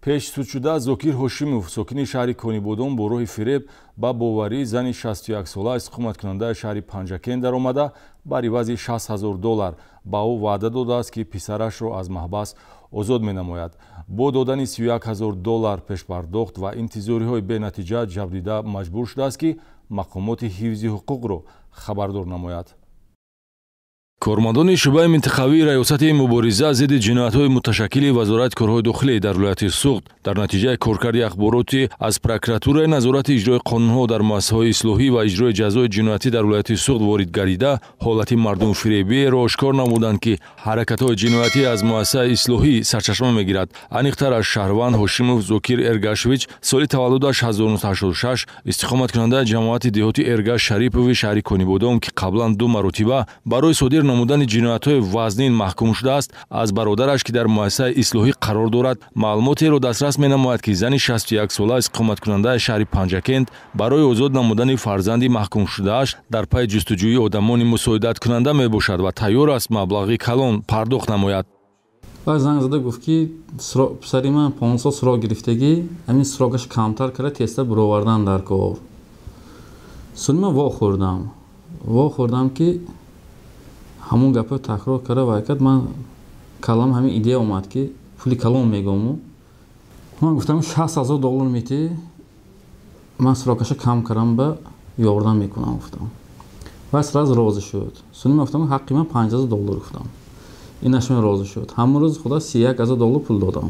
Пеш судшуда Зокир Ҳошимов, сокини шаҳри Конибодом, бо роҳи фиреб ба боварии зани 61сола, истиқоматкунандаи шаҳри Панҷакент даромада, бар ивази 60 000 доллар ба ӯ ваъда додааст, ки писарашро аз маҳбас озод менамояд. Бо додани 31 000 доллар пешпардохт ва интизориҳои бенатиҷа ҷабрдида маҷбур шудааст, ки мақомоти ҳифзи ҳуқуқро хабардор намояд. Кормандони шӯъбаи минтақавии Раёсати мубориза зидди ҷиноятҳои муташаккили Вазорати корҳои дохилӣ дар вилояти Суғд дар натиҷаи коркарди ахбороти аз прокуратураи назорати иҷрои қонунҳо дар муассисаҳои ислоҳӣ ва иҷрои ҷазои ҷиноятӣ дар вилояти Суғд ворид гардида, ҳолати мардумфиребиеро ошкор намуданд, ки ҳаракатҳои ҷиноятӣ аз муассисаи ислоҳӣ сарчашма мегирад. Аниқтар, аз шаҳрванд Ҳошимов Зокир Эргашевич, соли таваллудаш 1986, истиқоматкунандаи ҷамоати деҳоти Эргаш Шарипови шаҳри Конибодом, ки қаблан ду маротиба барои содир намудани ҷиноятҳои вазнин маҳкум шудааст, аз бародараш, ки дар муассисаи ислоҳӣ қарор дорад, маълумотеро дастрас менамояд, ки зани 61сола, истиқоматкунандаи шаҳри Панҷакент, барои озод намудани фарзанди маҳкумшудааш дар пайи ҷустуҷӯи одамони мусоидаткунанда мебошад ва тайёр аст маблағи калон пардохт намояд. Баъд занг зада гуфт, ки писари ман 15 сол срок гирифтагӣ, ҳамин срокаш камтар карда, тезтар буровардан дар кор. Сони ман вохӯрдам, ки ҳамон гапро такрор карда вай кард. Ман калам ҳамин идея омад, ки пули калон мегому. Ман гуфтам, 60 000 доллар метӣ, ман срокаша кам кардам, ба ёрдам мекунам, гуфтам. Вай сразу розӣ шуд. Сони ман гуфтам, ҳаққи ман 5000 доллар, гуфтам. Инашон розӣ шуд. Ҳамон рӯз худо 31 000 доллар пул додам,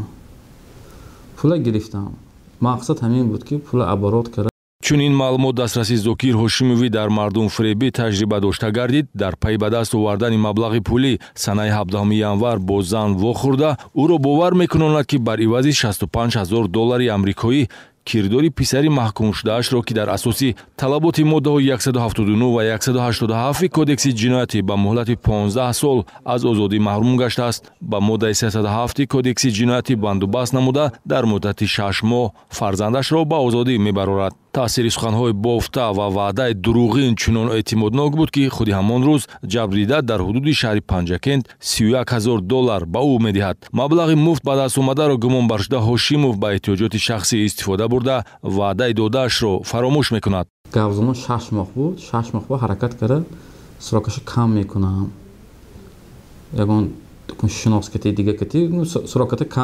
пула гирифтам. Мақсад ҳамин буд, ки пула оборот карда. Чунин маълумот дастраси Зокир Ҳошимовӣ дар мардумфиребӣ таҷриба дошта гардид. Дар пайи ба даст овардани маблағи пулӣ санаи 17 январ бо зан вохӯрда, ӯро бовар мекунонад, ки бар ивази 65 000 доллари амрикоӣ кирдори писари маҳкумшудаашро, ки дар асоси талаботи моддаҳои 179 ва 187 Кодекси ҷиноятӣ ба муҳлати 15 сол аз озодӣ маҳрум гаштааст, ба моддаи 307 Кодекси ҷиноятӣ бандубаст намуда, дар муддати 6 моҳ фарзандашро ба озодӣ мебарорад. Таъсири суханҳои бофта ва ваъдаи дурӯғин чунон эътимоднок буд, ки худи ҳамон рӯз ҷабрдида дар ҳудуди шаҳри Панҷакент 31 000 доллар ба ӯ медиҳад. Маблағи муфт ба даст омадаро гумонбаршуда Ҳошимов ба эҳтиёҷоти шахсӣ истифода бурда, ваъдаи додаашро фаромӯш мекунад. Гавзумон 6 моҳ буд. 6 моҳ ба ҳаракат карда, срокаша кам мекунам, ягон шинос кати, дига кати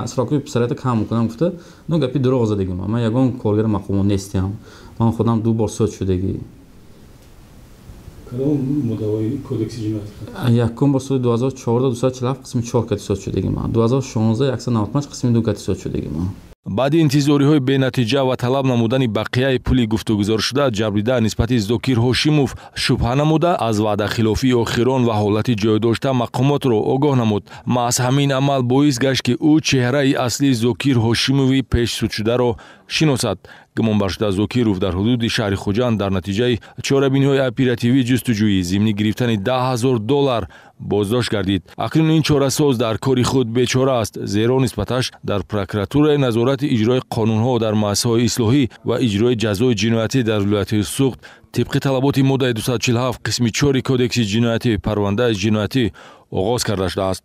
сроки писарата кам мекунам, гуфта. Ну, гапи дурӯғ задагим. Ман ягон коргари мақомот нестиям, ман худам ду бор суд шудагӣ. Якум бор соли 2014 247 қисми 4 кати суд шудагӣ ман, 2016 195 қисми 2 кати суд шудагӣ ман. Баъди интизориҳои бенатиҷа ва талаб намудани бақияи пули гуфтугузоршуда, ҷабрдида нисбати Зокир Ҳошимов шубҳа намуда, аз ваъдахилофии охирон ва ҳолати ҷойдошта мақомотро огоҳ намуд. Маҳз ҳамин амал боис гашт, ки ӯ чеҳраи аслии Зокир Ҳошимови пешсудшударо шиносад. Гумонбаршуда Зокиров дар ҳудуди шаҳри Хуҷанд дар натиҷаи чорабиниҳои оперативӣ ҷустуҷӯӣ зимни гирифтани 10 000 доллар боздошт гардид. Акнун ин чорасоз дар кори худ бечора аст, зеро нисбаташ дар прокуратураи назорати иҷрои қонунҳо дар муассисаҳои ислоҳӣ ва иҷрои ҷазои ҷиноятӣ дар вилояти Суғд тибқи талаботи моддаи 247 қисми 4 Кодекси ҷиноятӣ парвандаи ҷиноятӣ оғоз карда шудааст.